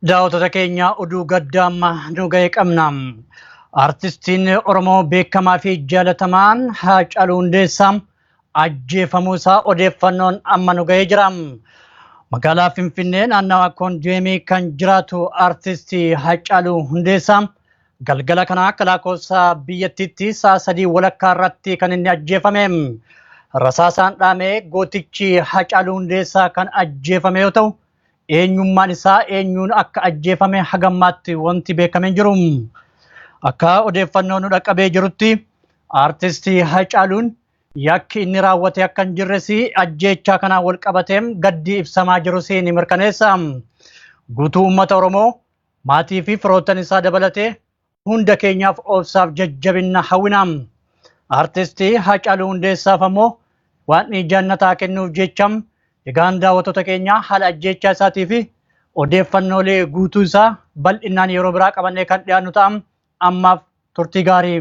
Daawwattoota keenya oduu gaddaa amma nu ga'e qabna. Artistiin Oromoo beekamaa fi jaalatamaan Haacaaluu Hundeessaa ajjeefamuu isaa odeeffannoon amma nu ga'ee jira. Magaalaa Finfinnee naannawa Koondiyeemii kan jiraatu Artistii Haacaaluu Hundeessaa galgala kana akka lakkoofsa biyyattiitti sa'a 3:30 irratti kan inni ajjeefame. Rasaasaan dhaamee gootichi Haacaaluu Hundeessaa kan ajjeefame yoo ta'u, eenyummaan isaa eenyuun akka ajjeefame hagammaatti wanti beekame hin jiru. Akka odeeffannoo nu dhaqqabee jirutti aartistii Hacaaluun yakki inni raawwate akka hin jirres ajjeechaa kanaan wal qabatee gaddi ibsamaa jirus ni mirkaneessa. Guutuu uummata Oromoo maatii fi firoottan isaa dabalatee hunda keenyaaf obsaaf jajjabinna hawwina. Artisti Haacaaluu Hundeessaaf ammoo waaqni jannataa kennuuf jecha egaan daawwattoota keenya haala ajjeechaa isaatii fi odeeffannoolee guutuu isaa bal'inaan yeroo biraa qabannee kan dhiyaannu ta'a. Ammaaf turtii gaarii.